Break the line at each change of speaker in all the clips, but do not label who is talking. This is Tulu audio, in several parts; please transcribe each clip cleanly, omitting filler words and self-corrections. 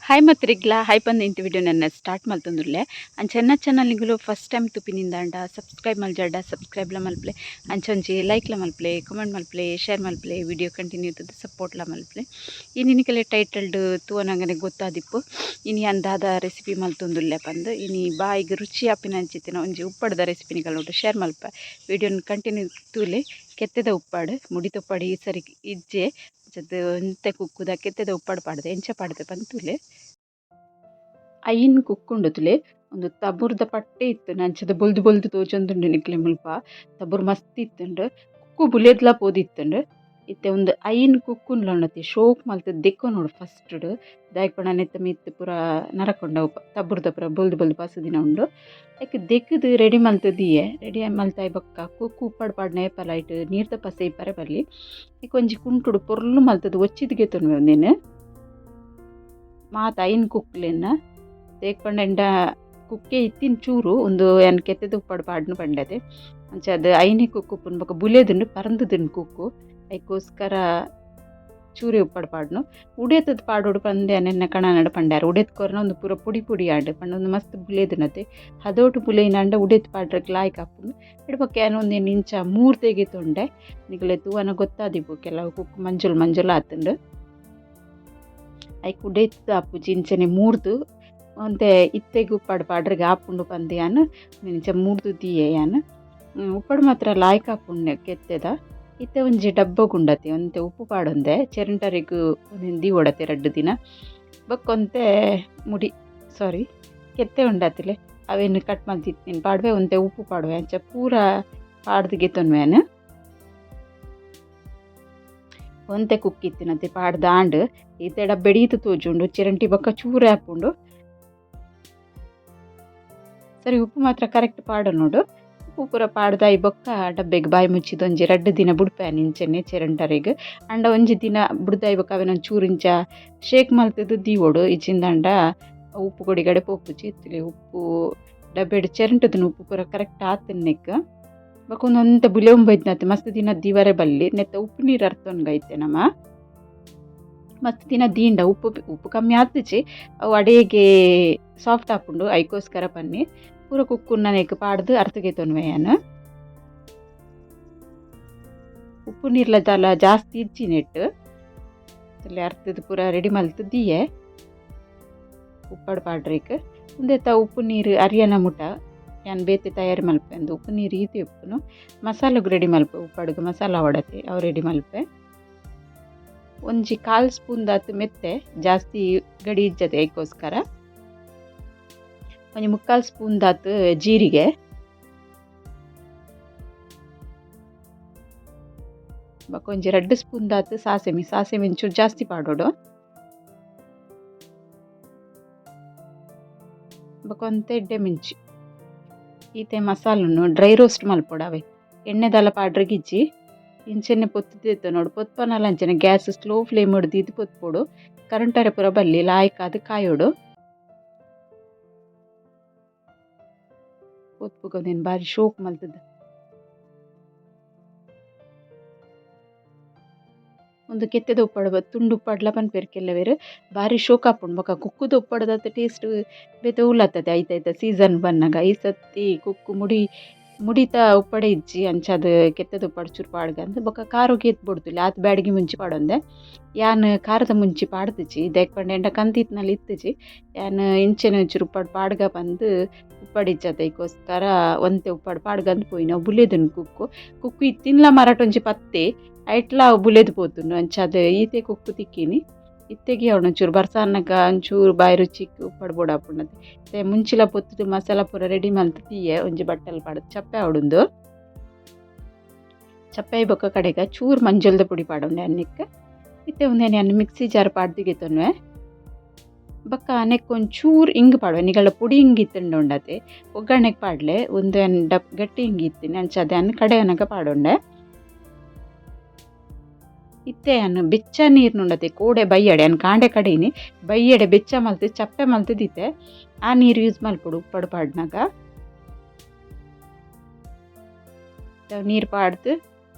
ಹಾಯ್ ಮತ್ರಿಗ್ಲ ಹಾಯ್ ಬಂದು ಇಂತ ವಿಡಿಯೋ ನನ್ನ ಸ್ಟಾರ್ಟ್ ಮಲ್ತೊಂದುಲ್ಲೆ. ಅಂಚ ಚಾನಲ್ ನಿಗುಲು ಫಸ್ಟ್ ಟೈಮ್ ತುಪಿನಿಂದಾಂಡ ಸಬ್ಸ್ಕ್ರೈಬ್ ಮಲ್ಜಾಡ ಸಬ್ಸ್ಕ್ರೈಬ್ಲ ಮಲ್ಪ್ಲೆ, ಅಂಚೊಂಜಿ ಲೈಕ್ಲ ಮಲ್ಪ್ಲೆ, ಕಮೆಂಟ್ ಮಲ್ಪ್ಲೆ, ಶೇರ್ ಮಲ್ಪ್ಲೆ, ವಿಡಿಯೋ ಕಂಟಿನ್ಯೂ ಇತ್ತದ ಸಪೋರ್ಟ್ಲ ಮಲ್ಪ್ಲೆ. ಇನಿ ನಿಕಲೆ ಟೈಟಲ್ಡ್ ತೂವನಂಗನೆ ಗೊತ್ತಾದಿಪ್ಪು ಇನಿ ಅಂದಾದ ರೆಸಿಪಿ ಮಲ್ತೊಂದುಲ್ಲೆ ಪಂದ್. ಇನಿ ಬಾಯಿಗೆ ರುಚಿ ಆಪಿನ ಅಂಚಿತ್ತಿನ ಒಂಜಿ ಉಪ್ಪಡ್ದ ರೆಸಿಪಿ ನಿಕಲ್ ಶೇರ್ ಮಲ್ಪ. ವಿಡಿಯೋನ ಕಂಟಿನ್ಯೂ ತೂಲೆ. ಕೆತ್ತೆದ ಉಪ್ಪಾಡು, ಮುಡಿತ ಉಪ್ಪಾಡು ಈ ಸರಿ ಇಜ್ಜೆ. ಅಂಚದ ಒಂತೆ ಕುಕ್ಕುದ ಕೆತ್ತೆದ ಉಪ್ಪಾಡು ಪಾಡ್ದೆ, ಎಂಚ ಪಾಡ್ದೆ ಪಂದ್ ತೂಲೆ. ಐನ್ ಕುಕ್ಕುಂಡು ತೂಲೆ. ಒಂದು ತಬುರ್ದ ಪಟ್ಟೆ ಇತ್ತು, ಅಂಚದ ಬೊಲ್ದು ಬೊಲ್ದು ತೋಜೊಂದುಂಡು ನಿಕ್ಲೆ ಮುಲ್ಪ. ತಬುರ್ ಮಸ್ತ್ ಇತ್ತುಂಡು, ಕುಕ್ಕು ಬುಲೆದ್ಲ ಪೋದಿತ್ತುಂಡು. ಇತ್ತೆ ಒಂದು ಐನ್ ಕುಕ್ಕುನ್ಲ ಉಂಡತೆ ಶೋಕ್ ಮಲ್ತ್ ದೆಕ್ಕೊನೊಡು ಫಸ್ಟ್ ಡ್. ದಾಯೆ ಪಂಡ ನೆತ್ತ ಮಿತ್ತ್ ಪೂರ ನರಕೊಂಡ ತಬುರ್ದ ಪೂರ ಬೊಲ್ದು ಬೊಲ್ದು ಪಸುದಿನ ಉಂಡು. ಐಕ್ ದೆಕ್ಕುದು ರೆಡಿ ಮಲ್ತ್ ದೀಯೆ. ರೆಡಿ ಮಲ್ತಾಯಿ ಬೊಕ್ಕ ಕುಕ್ಕು ಉಪ್ಪಡ್ ಪಾಡ್ನ ಏಪಲ ಐಟ್ ನೀರ್ದ ಪಸೆ ಇಪ್ಪರೆ ಬಲ್ಲಿ. ಐಕ್ ಒಂಜಿ ಕುಂಟುಡು ಪೊರ್ಲು ಮಲ್ತುದು ಒಚ್ಚಿದ್ ಗೆತೊನುವೆ ಉಂದೆನ್ ಮಾತ ಐನ್ ಕುಕ್ಕುಲೆನ್. ದಾಯೆ ಪಂಡ ಕುಕ್ಕೆ ಇತ್ತಿನ ಚೂರು ಉಂದು ಯಾನ್ ಕೆತ್ತೆದ ಉಪ್ಪಡ್ ಪಾಡ್ನ ಪಂಡತೆ. ಅಂಚಾದ್ ಐನೆ ಕುಕ್ಕು ಉಪ್ಪುನು ಬೊಕ ಬುಲೆದುಂಡು ಪರಂದುದುಂಡು ಕುಕ್ಕು, ಐಕೋಸ್ಕರ ಚೂರೆ ಉಪ್ಪಡ್ ಪಾಡ್ನು. ಉಡೇತದ ಪಾಡೊಡು ಪಂದ್ ಯಾನ್ ಎನ್ನ ಕಣನಡ್ ಪಂಡಾರ್. ಉಡೇತ್ ಕೊರ್ನ ಉಂದು ಪೂರ ಪೊಡಿ ಪೊಡಿ ಆಂಡ್ ಪಂಡ ಉಂದು ಮಸ್ತ್ ಬುಲೆದುನತೆ. ಹದೋಟು ಬುಲೆಯಿನಾಂಡ ಉಡೇತ್ ಪಾಡ್ರೆಗ್ ಲಾಯ್ಕ್ ಆಪುಂಡು. ಐಟ್ ಬೊಕ್ಕ ಯಾನ್ ಉಂದೆನ್ ಇಂಚ ಮೂರ್ತೆಗೆ ಗೆತೊಂಡೆ. ನಿಕಲೆ ತೂವನ ಗೊತ್ತಾದಿಪ್ಪು ಕೆಲವು ಕುಕ್ಕು ಮಂಜೊಲು ಮಂಜೊಲು ಆತುಂಡು. ಐಕ್ ಉಡೇತ್ ಆಪುಜಿ, ಇಂಚನೆ ಮೂರ್ದು ಒಂತೆ ಇತ್ತೆಗ್ ಉಪ್ಪಡ್ ಪಾಡ್ರೆಗ್ ಆಪುಂಡು ಪಂದ್ ಯಾನ್ ಇಂಚ ಮೂರ್ದು ದೀಯೆ ಯಾನ್. ಉಪ್ಪಡ್ ಮಾತ್ರ ಲಾಯ್ಕ್ ಆಪುಂಡು ಕೆತ್ತೆದ. ಇತ್ತೆ ಒಂಜಿ ಡಬ್ಬಗುಂಡತೆ ಒಂತೆ ಉಪ್ಪು ಪಾಡೊಂದೆ ಚೆರಂಟರಿಗ್ ದೀವೊಡತೆ ರಡ್ಡ್ ದಿನ. ಬೊಕ್ಕ ಒಂತೆ ಮುಡಿ ಸಾರಿ ಕೆತ್ತೆ ಉಂಡತಿಲೆ ಅವೆನ್ ಕಟ್ ಮಲ್ತಿತ್ತಿನ ಪಾಡುವೆ, ಒಂತೆ ಉಪ್ಪು ಪಾಡುವೆ, ಅಂಚ ಪೂರ ಪಾಡ್ದ್ ಗೆತೊನುವೆ ಯಾನ್. ಒಂತೆ ಕುಕ್ಕಿತ್ತಿನತೆ ಪಾಡ್ದ್ ಆಂಡ್. ಇತ್ತೆ ಡಬ್ಬೆಡ್ ಈತ್ ತೋಜುಂಡು, ಚಿರಂಟಿ ಬೊಕ್ಕ ಚೂರೆ ಆಪುಂಡು. ಸರಿ ಉಪ್ಪು ಮಾತ್ರ ಕರೆಕ್ಟ್ ಪಾಡೊನೊಡು. ಉಪ್ಪು ಪೂರ ಪಾಡ್ದಾಯಿ ಬೊಕ್ಕ ಡಬ್ಬೆಗ್ ಬಾಯಿ ಮುಚ್ಚಿದ್ ಒಂಜಿ ರಡ್ಡ್ ದಿನ ಬುಡ್ಪೆ ಇಂಚನೆ ಚೆರಂಟರಿಗ್. ಆಂಡ ಒಂಜಿ ದಿನ ಬುಡ್ದಾಯಿ ಬೊಕ್ಕ ಅವೆನ್ ಒಂಚೂರು ಇಂಚ ಶೇಕ್ ಮಲ್ತುದು ದೀವೊಡು. ಇಜ್ಜಿಂದಾಂಡ ಉಪ್ಪು ಕೊಡಿಗಡೆ ಪೋಪುಜಿ. ಇತ್ತುಲೆ ಉಪ್ಪು ಡಬ್ಬೆಡ್ ಚೆರಂಟುದಿನ ಉಪ್ಪು ಪೂರ ಕರೆಕ್ಟ್ ಆತುಂಡು ನೆಕ್. ಬೊಕ ಉಂದು ಒಂತೆ ಬುಲೆವೊಂದು ಮಸ್ತ್ ದಿನ ದೀವರೆ ಬಲ್ಲಿ. ನೆತ್ತ ಉಪ್ಪು ನೀರು ಅರ್ತೊನ್ಗ ಇತ್ತೆ ನಮ. ಮಸ್ತ್ ದಿನ ದೀಂಡ ಉಪ್ಪು ಉಪ್ಪು ಕಮ್ಮಿ ಆತುಜಿ, ಅವು ಅಡೇಗೆ ಸಾಫ್ಟ್ ಆಪುಂಡು. ಐಕೋಸ್ಕರ ಪನ್ನಿ ಪೂರ ಕುಕ್ಕುನ್ನ ನೆಕ್ ಪಾಡ್ದು ಅರ್ತ್ ಗೆತೊನುವೆ ಯಾನ್. ಉಪ್ಪು ನೀರ್ಲ ದಾಲ ಜಾಸ್ತಿ ಇಜ್ಜಿ ನೆಟ್. ಅರ್ತದ ಪೂರ ರೆಡಿ ಮಲ್ತ್ ದೀಯೆ ಉಪ್ಪಡ್ ಪಾಡ್ರೆಗ್. ಉಂದೆತ ಉಪ್ಪು ನೀರು ಅರಿಯನ ಮುಟ ಯಾನ್ ಬೇತೆ ತಯಾರಿ ಮಲ್ಪೆ. ಅಂದು ಉಪ್ಪು ನೀರು ಈತೆ ಉಪ್ಪುನು ಮಸಾಲೆಗ್ ರೆಡಿ ಮಲ್ಪೆ. ಉಪ್ಪಡ್ಗ್ ಮಸಾಲ ಆವೊಡತೆ ಅವು ರೆಡಿ ಮಲ್ಪೆ. ಒಂಜಿ ಕಾಲ್ ಸ್ಪೂನ್ ದಾತ್ ಮೆತ್ತೆ, ಜಾಸ್ತಿ ಗಡಿ ಇಜ್ಜತೆ ಐಕೋಸ್ಕರ. ಒಂಜಿ ಮುಕ್ಕಾಲ್ ಸ್ಪೂನ್ ದಾತ್ ಜೀರಿಗೆ. ಬೊಕ ಒಂಜಿ ರಡ್ಡ್ ಸ್ಪೂನ್ ದಾತ್ ಸಾಸೆಮಿ. ಸಾಸೆಮಿ ಒಂಚೂರು ಜಾಸ್ತಿ ಪಾಡೊಡು. ಬೊಕ ಒಂತೆ ಎಡ್ಡೆ ಮಿಂಚಿ. ಈತೆ ಮಸಾಲನು ಡ್ರೈ ರೋಸ್ಟ್ ಮಲ್ಪೊಡು ಅವೆ. ಎಣ್ಣೆ ದಾಲ ಪಾಡ್ರೆಗ್ ಇಜ್ಜಿ. ಇಂಚನೆ ಪೊತ್ತು ದೆತ್ತೊನೊಡು. ಪೊತ್ಪನಲ ಅಂಚನೆ ಗ್ಯಾಸ್ ಸ್ಲೋ ಫ್ಲೇಮ್ ದೀದ್ ಪೊತ್ಪೊಡು. ಕರಂಟರೆ ಪೂರ ಬಲ್ಲಿ ಲಾಯ್ಕಾದ್ ಕಾಯೊಡು. ಪೊತ್ಪುಗ ಉಂದೆನ್ ಬಾರಿ ಶೋಕ್ ಮಲ್ತುದು. ಉಂದು ಕೆತ್ತೆದ ಉಪ್ಪಡ್ ತುಂಡು ಉಪ್ಪಡ್ಲ ಪನ್ಪೆರ್ ಕೆಲವೆರ್. ಬಾರಿ ಶೋಕ್ ಆಪುಂಡು. ಬೊಕ ಕುಕ್ಕುದ ಉಪ್ಪಡ್ದತ್ ಟೇಸ್ಟ್ ಬೇತೆ ಓಲಾತತೆ ಐತ ಐತ ಸೀಸನ್ ಬನ್ನಗ. ಈ ಸರ್ತಿ ಕುಕ್ಕು ಮುಡಿ ಮುಡಿತ ಉಪ್ಪಡೆ ಇಜ್ಜಿ, ಅಂಚಾದ್ ಕೆತ್ತೆದ ಉಪ್ಪಡ್ ಚೂರು ಪಾಡ್ಗಂದ್. ಬೊಕ ಖಾರೊಗ್ ಏತ್ ಬೋಡ್ತುಲ್ಲೆ ಆತ್ ಬ್ಯಾಡಗಿ ಮುಂಚಿ ಪಾಡೊಂದೆ. ಯಾನ್ ಖಾರದ ಮುಂಚಿ ಪಾಡ್ದಿಜಿ, ದಾಯೆ ಪಂಡ ಎಂಡ ಕಂತಿತ್ನಲ ಇತ್ತುಜಿ. ಯಾನ್ ಇಂಚನೆ ಒಂಚೂರು ಉಪ್ಪಡ್ ಪಾಡ್ಗ ಪಂದ್ ಉಪ್ಪಡ್ ಇಜ್ಜತೆ ಐಕೋಸ್ಕರ ಒಂತೆ ಉಪ್ಪಡ್ ಪಾಡ್ಗಂದ್ ಪೋಯಿನ. ಅವು ಬುಲೆದುಂಡು ಕುಕ್ಕು. ಕುಕ್ಕು ಇತ್ತಿನ್ಲ ಮರಟ್ ಒಂಜಿ ಪತ್ತೆ ಐಟ್ಲಾ ಅವು ಬುಲೆದ್ ಪೋತುಂಡು. ಅಂಚಾದ್ ಈತೆ ಕುಕ್ಕು ತಿಕ್ಕಿನಿ. ಇತ್ತೆಗೆ ಅವನು ಒಂಚೂರು ಬರ್ಸ ಆನಗ ಒಂಚೂರು ಬಾಯಿ ರುಚಿಕ್ ಉಪ್ಪಡ್ ಬೋಡಾಪುಂಡು. ಇತ್ತೆ ಮುಂಚಿಲ ಪೊತ್ತುದು ಮಸಾಲ ಪೂರ ರೆಡಿ ಮಲ್ತ್ ದೀಯೆ ಒಂಜಿ ಬಟ್ಟಲ್ ಪಾಡ್ದ್ ಚಪ್ಪೆ ಆವೊಡುಂದು. ಚಪ್ಪೆ ಆಯಿ ಬೊಕ್ಕ ಕಡೆಗ್ ಚೂರು ಮಂಜೊಲ್ದ ಪೊಡಿ ಪಾಡೊಂಡೆ ನೆಕ್ಕ್. ಇತ್ತೆ ಉಂದೆನ್ ಯಾನ್ ಮಿಕ್ಸಿ ಜಾರ್ ಪಾಡ್ದ್ ಗೆತೊನುವೆ. ಬೊಕ್ಕ ನೆಕ್ಕ್ ಒಂಚೂರು ಇಂಗ್ ಪಾಡುವೆ. ನಿಕಲ್ಡ ಪೊಡಿ ಇಂಗ್ ಇತ್ತುಂಡ ಉಂಡತೆ ಒಗ್ಗರಣೆಗ್ ಪಾಡ್ಲೆ. ಉಂದು ಯಾನ್ ಗಟ್ಟಿ ಇಂಗ್ ಇತ್ತಿನಿ ಅಂಚಾದ್ ಯಾನ್ ಕಡೆಯನಗ ಪಾಡೊಂಡೆ. ಇತ್ತೆ ಯಾನ್ ಬೆಚ್ಚ ನೀರ್ನ್ ಉಂಡತೆ ಕೋಡೆ ಬಯ್ಯಡೆ ಯಾನ್ ಕಾಂಡೆ ಕಡೆಯಿನಿ ಬಯ್ಯಡೆ ಬೆಚ್ಚ ಮಲ್ತ್ ಚಪ್ಪೆ ಮಲ್ತ್ ದೀತೆ. ಆ ನೀರು ಯೂಸ್ ಮಲ್ಪೊಡು ಉಪ್ಪಡ್ ಪಾಡ್ನಗ. ನೀರು ಪಾಡ್ದ್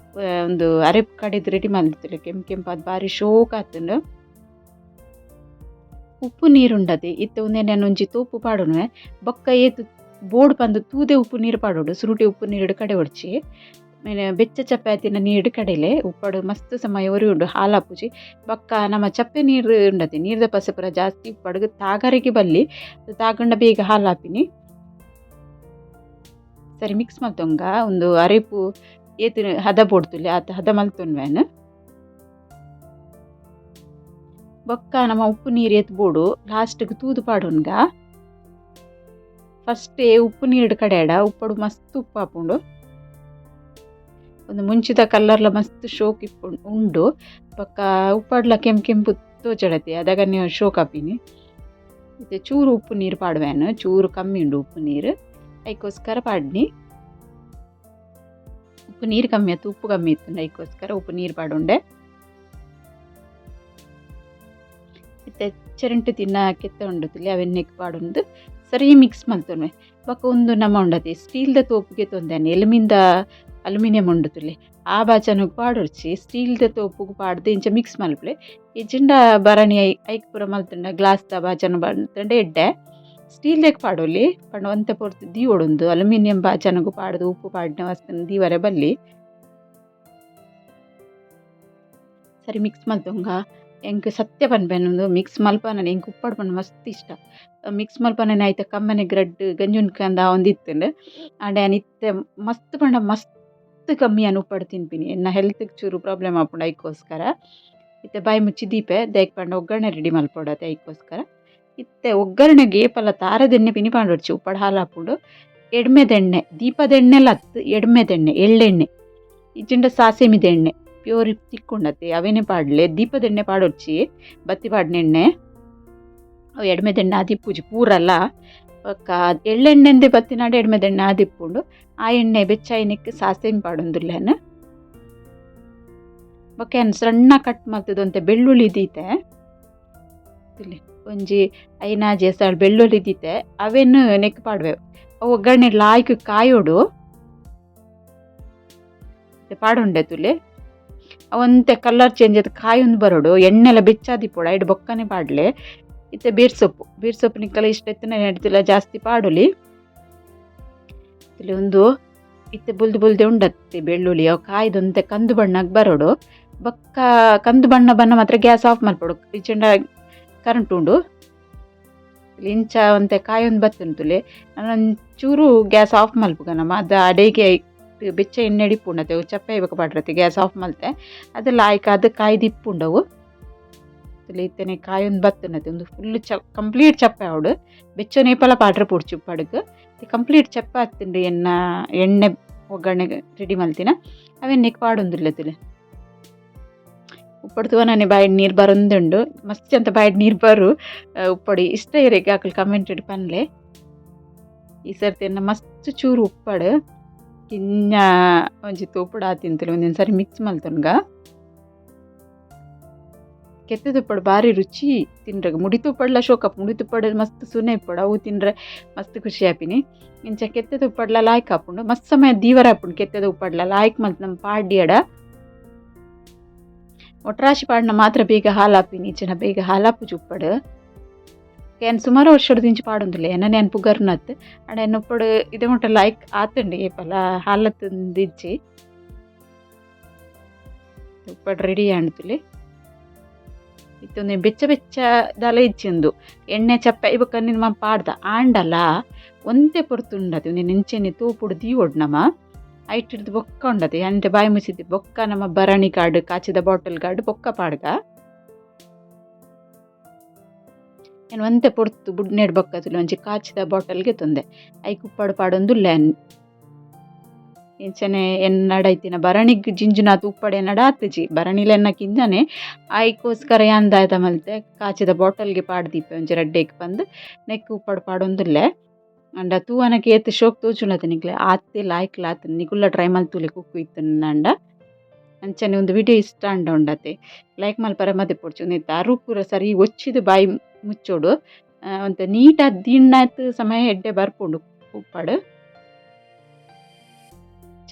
ಉಂದು ಅರೆಪು ಕಡೆದ್ ರೆಡಿ ಮಲ್ತಿತ್ತುಲೆ ಕೆಂಪು ಕೆಂಪಾದ್ ಬಾರಿ ಶೋಕ್ ಆತುಂಡು. ಉಪ್ಪು ನೀರು ಉಂಡತೆ ಇತ್ತೆ ಉಂದೆನ್ ಯಾನ್ ಒಂಜಿ ತೋಪು ಪಾಡುನುವೆ ಬೊಕ್ಕ ಏತ್ ಬೋಡು ಪಂದ್ ತೂದೆ ಉಪ್ಪು ನೀರು ಪಾಡೊಡು ಸುರುಟೆ ಉಪ್ಪು ನೀರುಡು ಕಡೆ ಒಡ್ಚಿ ಬೆಚ್ಚ ಚಪ್ಪೆ ಆತಿನ ನೀರು ಕಡೆಲೆ ಉಪ್ಪಡು ಮಸ್ತ್ ಸಮಯ ಒರಿ ಉಂಡು ಹಾಲಾಪುಜಿ ಬೊಕ್ಕ ನಮ್ಮ ಚಪ್ಪೆ ನೀರು ಉಂಡತೆ ನೀರ್ದ ಪಸೆ ಪೂರ ಜಾಸ್ತಿ ಉಪ್ಪಡುಗು ತಾಗರಿಗೆ ಬಲ್ಲಿ ತಾಗಂಡ ಬೇಗ ಹಾಲಾಪಿನಿ ಸರಿ ಮಿಕ್ಸ್ ಮಲ್ತೊಂಗ ಉಂದು ಅರೆಪು ಏತ್ ಹದ ಬೋಡ್ತುಲ್ಲೆ ಆತ್ ಹದ ಮಲ್ತೊನ್ವೆನ್ ಬೊಕ್ಕ ನಮ್ಮ ಉಪ್ಪು ನೀರು ಏತ್ ಬೋಡು ಲಾಸ್ಟ್ಗ್ ತೂದು ಪಾಡೊನ್ಗ ಫಸ್ಟೇ ಉಪ್ಪು ನೀರು ಕಡೆಯಡ ಉಪ್ಪಡು ಮಸ್ತ್ ಉಪ್ಪು ಆಪುಂಡು ಒಂದು ಮುಂಚಿದ ಕಲ್ಲರ್ಲ ಮಸ್ತ್ ಶೋಕ್ ಇಪ್ಪು ಉಂಡು ಬೊಕ್ಕ ಉಪ್ಪಡ್ಲ ಕೆಂಪು ಕೆಂಪು ತೋಜಡತೆ ಅದಗ ನೀವು ಶೋಕ್ ಆಪಿನಿ ಇತ್ತೆ ಚೂರು ಉಪ್ಪು ನೀರು ಪಾಡುವೆನು ಚೂರು ಕಮ್ಮಿ ಉಂಡು ಉಪ್ಪು ನೀರು ಐಕೋಸ್ಕರ ಪಾಡ್ನಿ ಉಪ್ಪು ನೀರು ಕಮ್ಮಿ ಆಯ್ತು ಉಪ್ಪು ಕಮ್ಮಿ ಇತ್ತು ಐಕೋಸ್ಕರ ಉಪ್ಪು ನೀರು ಪಾಡುಂಡೆ ಇತ್ತೆ ಚೆರಂಟು ತಿನ್ನ ಕೆತ್ತ ಉಂಡು ಅವೆನ್ನೆಕ್ ಪಾಡುಂದು ಸರಿ ಮಿಕ್ಸ್ ಮಲ್ತೊನ್ವೆ ಬೊಕ್ಕ ಉಂದು ನಮ್ಮ ಉಂಡತೆ ಸ್ಟೀಲ್ದ ತೋಪುಗೆ ತೊಂದಾನೆ ಎಲುಮಿಂದ ಅಲ್ಯೂಮಿನಿಯಂ ಉಂಡು ಆ ಬಾಚನಗ್ ಪಾಡೊಡ್ಚಿ ಸ್ಟೀಲ್ದ ತೋಪುಗು ಪಾಡ್ದು ಇಂಚ ಮಿಕ್ಸ್ ಮಲ್ಪುಲೆ ಇಜ್ಜಿಂಡ ಭರಣಿ ಐಕ್ ಪೂರ ಮಲ್ತುಂಡ ಗ್ಲಾಸ್ದ ಬಾಚನ ಮಲ್ತುಂಡ ಎಡ್ಡೆ ಸ್ಟೀಲ್ದೆಗ್ ಪಾಡೊಲಿ ಪಂಡ ಒಂತೆ ಪೊರ್ತು ದೀವೊಡುಂದು ಅಲ್ಯೂಮಿನಿಯಂ ಬಾಚನಗು ಪಾಡ್ದು ಉಪ್ಪು ಪಾಡಿನ ವಸ್ತುನು ದೀವರೆ ಬಲ್ಲಿ ಸರಿ ಮಿಕ್ಸ್ ಮಲ್ತೊಂಗ ಎಂಕ್ ಸತ್ಯ ಪನ್ಪೆನ್ ಮಿಕ್ಸ್ ಮಲ್ಪನನೆ ಎಂಕ್ ಉಪ್ಪಡ್ ಪಂಡ ಮಸ್ತ್ ಇಷ್ಟ ಮಿಕ್ಸ್ ಮಲ್ಪನನೆ ಐತ ಕಮ್ಮನೆ ಗ್ರಡ್ ಗಂಜುನ್ಕಂದ ಆವೊಂದಿತ್ತುಂಡು ಆಂಡ ಯಾನ್ ಇತ್ತೆ ಮಸ್ತ್ ಪಂಡ ಮಸ್ತ್ ಕಮ್ಮಿ ಯಾನ್ ಉಪ್ಪಡ್ ತಿನ್ಪಿನಿ ಎನ್ನ ಹೆಲ್ತ್ಗ್ ಚೂರು ಪ್ರಾಬ್ಲಮ್ ಆಪುಂಡು ಐಕೋಸ್ಕರ ಇತ್ತೆ ಬಾಯಿ ಮುಚ್ಚಿ ದೀಪೆ ದಾಯೆಗ್ ಪಂಡ ಒಗ್ಗರಣೆ ರೆಡಿ ಮಲ್ಪೊಡತೆ ಐಕೋಸ್ಕರ ಇತ್ತೆ ಒಗ್ಗರಣೆಗ್ ಏಪಲ ತಾರದೆಣ್ಣೆ ಪಿನಿ ಪಾಡೊಡ್ಚಿ ಉಪ್ಪಡ್ ಹಾಲಾಪುಂಡು ಎಡ್ಮೆದೆಣ್ಣೆ ದೀಪದೆಣ್ಣೆಲ ಅತ್ತ್ ಎಡ್ಮೆದೆಣ್ಣೆ ಎಳ್ಳೆಣ್ಣೆ ಇಜ್ಜಿಂಡ ಸಾಸೆಮಿದ ಎಣ್ಣೆ ಪ್ಯೂರ್ ತಿಕ್ಕುಂಡತೆ ಅವೇನೆ ಪಾಡ್ಲೆ ದೀಪದೆಣ್ಣೆ ಪಾಡೊಡ್ಚಿ ಬತ್ತಿ ಪಾಡ್ನ ಎಣ್ಣೆ ಅವು ಎಡ್ಮೆದೆಣ್ಣೆ ಆದಿಪ್ಪುಜಿ ಪೂರಲ ಬೊಕ್ಕ ಎಳ್ಳೆಣ್ಣೆಂದೆ ಬತ್ತಿನಾಂಡ ಎಡ್ಮೆದೆಣ್ಣೆ ಆದಿಪ್ಪುಂಡು ಆ ಎಣ್ಣೆ ಬೆಚ್ಚ ಆಯಿನೆಕ್ ಸಾಸೆಮಿ ಪಾಡೊಂದುಲ್ಲೆನ್ ಬೊಕ್ಕ ಯಾನ್ ಸಣ್ಣ ಕಟ್ ಮಲ್ತುದು ಒಂತೆ ಬೆಳ್ಳುಳ್ಳಿ ದೀತೆ ಒಂಜಿ ಐನಾಜಿ ಎಸಾಳ್ ಬೆಳ್ಳುಳ್ಳಿ ದೀತೆ ಅವೆನ್ ನೆಕ್ ಪಾಡುವೆ ಅವು ಒಗ್ಗರಣೆ ಲಾಯ್ಕ್ ಕಾಯೋಡು ಪಾಡುಂಡೆ ತುಲೆ ಒಂತೆ ಕಲರ್ ಚೇಂಜ್ ಆದ್ ಕಾಯೊಂದು ಬರೋಡು ಎಣ್ಣೆಲ ಬೆಚ್ಚಾದಿಪ್ಪೊಡು ಐಡ್ ಬೊಕ್ಕನೆ ಪಾಡ್ಲೆ ಇತ್ತೆ ಬೇರ್ ಸೊಪ್ಪು ಬೇರ್ ಸೊಪ್ಪು ನಿಕ್ಕಲ ಇಷ್ಟ ಇತ್ತಿನ ನೆಡ್ತಿಲ್ಲ ಜಾಸ್ತಿ ಪಾಡೊಲಿ ಉಂದು ಇತ್ತೆ ಬುಲ್ದು ಬುಲ್ದೆ ಉಂಡತ್ತೆ ಬೆಳ್ಳುಳ್ಳಿ ಅವು ಕಾಯ್ದೊಂತೆ ಕಂದು ಬಣ್ಣಗ್ ಬರೋಡು ಬೊಕ್ಕ ಕಂದು ಬಣ್ಣ ಬಣ್ಣ ಮಾತ್ರ ಗ್ಯಾಸ್ ಆಫ್ ಮಲ್ಪೊಡು ಇಜ್ಜಿಂಡ ಕರೆಂಟ್ ಉಂಡು ಇಂಚ ಒಂತೆ ಕಾಯೊಂದು ಬತ್ತುಂತುಲೆ ಚೂರು ಗ್ಯಾಸ್ ಆಫ್ ಮಲ್ಪುಗ ನಮ ಅದು ಅಡೆಗೆ ಬೆಚ್ಚ ಎಣ್ಣೆ ಇಪ್ಪುಂಡತೆ ಚಪ್ಪೆ ಬೊಕ ಪಾಡ್ರತೆ ಗ್ಯಾಸ್ ಆಫ್ ಮಲ್ತೆ ಅದು ಲಾಯ್ಕ್ ಅದು ಕಾಯ್ದಿಪ್ಪುಂಡವು ಇತ್ತನೆ ಕಾಯೊಂದು ಬತ್ತುಂಡತೆ ಒಂದು ಫುಲ್ ಕಂಪ್ಲೀಟ್ ಚಪ್ಪೆ ಆವಡು ಬೆಚ್ಚನೆ ಏಪಲ ಪಾಡ್ರೆ ಪೊಡ್ಚಿ ಉಪ್ಪಡ್ಗ್ ಕಂಪ್ಲೀಟ್ ಚಪ್ಪೆ ಆತುಂಡು ಎನ್ನ ಎಣ್ಣೆ ಒಗ್ಗರಣೆ ರೆಡಿ ಮಲ್ತಿನ ಅವೆನ್ ನೆಕ್ ಪಾಡೊಂದುಲ್ಲೆ ತುಲೆ ಉಪ್ಪಡ್ ತೂವನನೆ ಬಾಯಿಡ್ ನೀರು ಬರೊಂದುಂಡು ಮಸ್ತ್ ಅಂತ ಬಾಯಿಡ್ ನೀರು ಬರು ಉಪ್ಪಡಿ ಇಷ್ಟ ಇರೆಗ್ ಅಕುಲು ಕಮೆಂಟ್ ಪನ್ಲೆ ಈ ಸರ್ತಿ ಎನ್ನ ಮಸ್ತ್ ಚೂರು ಉಪ್ಪಡ್ ಕಿನ್ನ ಒಂಜಿ ತೋಪುಡು ಆತಿಂತುಲೆ ಒಂದೊಂದು ಸರಿ ಮಿಕ್ಸ್ ಮಲ್ತೊನ್ಗ ಕೆತ್ತೆ ತುಪ್ಪಡ್ ಬಾರಿ ರುಚಿ ತಿನ್ರೆಗ್ ಮುಡಿ ತುಪ್ಪಡ್ಲ ಶೋಕಪ್ ಮುಡಿ ತುಪ್ಪಡ್ ಮಸ್ತ್ ಸುನೆ ಇಪ್ಪೊಡು ಅವು ತಿನ್ರೆ ಮಸ್ತ್ ಖುಷಿ ಆಪಿನಿ ಇಂಚ ಕೆತ್ತೆ ತುಪ್ಪಡ್ಲ ಲಾಯ್ಕ್ ಆಪುಂಡು ಮಸ್ತ್ ಸಮಯ ದೀವರ ಆಪುಂಡು ಕೆತ್ತೆದ ಉಪ್ಪಡ್ಲ ಲಾಯ್ಕ್ ಮಲ್ತ್ ನಮ್ ಪಾಡ್ಯಡ ಒಟ್ರಾಶಿ ಪಾಡ್ನ ಮಾತ್ರ ಬೇಗ ಹಾಲಾಪಿನಿ ಇಜ್ಜಿಂಡ ಬೇಗ ಹಾಲಾಪುಜಿ ಉಪ್ಪಡ್ ಯಾನ್ ಸುಮಾರು ವರ್ಷೊಡ್ದಿಂಚಿ ಪಾಡೊಂದುಲ್ಲೆ ಎನ್ನನೆ ಯಾನ್ ಪುಗರ್ನತ್ ಆಂಡ ಎನ್ನ ಉಪ್ಪಡ್ ಇದೇ ಮುಟ್ಟ ಲಾಯ್ಕ್ ಆತುಂಡು ಏಪಲ ಹಾಲತ್ತುಂದಿಜ್ಜಿ ಉಪ್ಪಡ್ ರೆಡಿ ಆಂಡ್ ತುಲೆ ಇತ್ತೆ ಬೆಚ್ಚ ಬೆಚ್ಚ ದಾಲ ಇಜ್ಜಿ ಉಂದು ಎಣ್ಣೆ ಚಪ್ಪೆ ಬೊಕ್ಕ ನಮ ಪಾಡ್ದ ಆಂಡಲ ಒಂತೆ ಪೊರ್ತು ಉಂಡತೆ ಉಂದೆನ್ ಇಂಚೆನೆ ತೋಪುಡು ದೀವೊಡು ನಮ ಐಟಿಡ್ದ್ ಬೊಕ್ಕ ಉಂಡತೆ ಅಂಚ ಬಾಯಿ ಮುಚ್ಚಿದ್ ಬೊಕ್ಕ ನಮ ಭರಣಿ ಕಾರ್ಡ್ ಕಾಚಿದ ಬಾಟಲ್ ಕಾರ್ಡ್ ಬೊಕ್ಕ ಪಾಡ್ಗ ಯಾನ್ ಒಂತೆ ಪೊರ್ತು ಬುಡ್ನೆಡ್ ಬೊಕ್ಕ ತೂಲೆ ಒಂಜಿ ಕಾಚಿದ ಬಾಟಲ್ ಗೆತೊಂದೆ ಐಕ್ ಉಪ್ಪಡ್ ಪಾಡೊಂದುಲ್ಲೆ ಯಾನ್ ಇಂಚನೆ ಎನ್ನಡ ಇತ್ತಿನ ಭರಣಿಗ್ ಜಿಂಜುನಾತ್ ಉಪ್ಪಡ್ ಎನ್ನಡ ಆತುಜಿ ಭರಣಿಲ ಎನ್ನ ಕಿಂಜನೆ ಐಕೋಸ್ಕರ ಯಾನ್ ದಾದ ಮಲ್ತೆ ಕಾಚಿದ ಬಾಟಲ್ಗೆ ಪಾಡ್ ದೀಪೆ ಒಂಜಿ ರಡ್ಡೆಗ್ ಪಂದ್ ನೆಕ್ಕ್ ಉಪ್ಪಡ್ ಪಾಡೊಂದುಲ್ಲೆ ಆಂಡ ತೂವನಗ ಏತ್ ಶೋಕ್ ತೋಜುಂಡತೆ ನಿಕ್ಲೆ ಆತೆ ಲಾಯ್ಕ್ಲ ಆತುಂಡು ನಿಕುಲ್ಲ ಟ್ರೈ ಮಲ್ತುಲೆ ಕುಕ್ಕು ಇತ್ತುಂಡ ಅಂಚನೆ ಉಂದು ವಿಡಿಯೋ ಇಷ್ಟ ಆಂಡ ಉಂಡತೆ ಲೈಕ್ ಮಲ್ಪರೆ ಮದಪೊಡ್ಚಿ ಉಂದೆತ ಅರು ಪೂರ ಸರಿ ಒಚ್ಚಿದ್ ಬಾಯಿ ಮುಚ್ಚೊಡು ಒಂತೆ ನೀಟಾದ್ ದೀಂಡಾತ್ ಸಮಯ ಎಡ್ಡೆ ಬರ್ಪುಂಡು ಉಪ್ಪಡ್.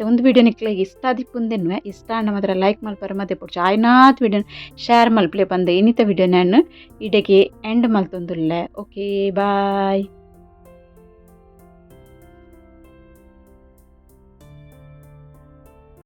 ಅಂಚ ಒಂದು ವಿಡಿಯೋ ನಿಕ್ಲೆಗ್ ಇಷ್ಟ ಆದಿಪ್ಪುಂದೆನ್ವೆ. ಇಷ್ಟ ಆಂಡ ಮಾತ್ರ ಲೈಕ್ ಮಲ್ಪರೆ ಮದಪೊಡ್ಚಿ. ಆಯ್ನಾತ್ ವಿಡಿಯೋ ಶೇರ್ ಮಲ್ಪಲೆ ಪಂದ್ ಇನಿತ ವಿಡಿಯೋ ನಾನು ಇಡೆಗೆ ಎಂಡ್ ಮಲ್ತೊಂದುಲ್ಲೆ. Okay, boy.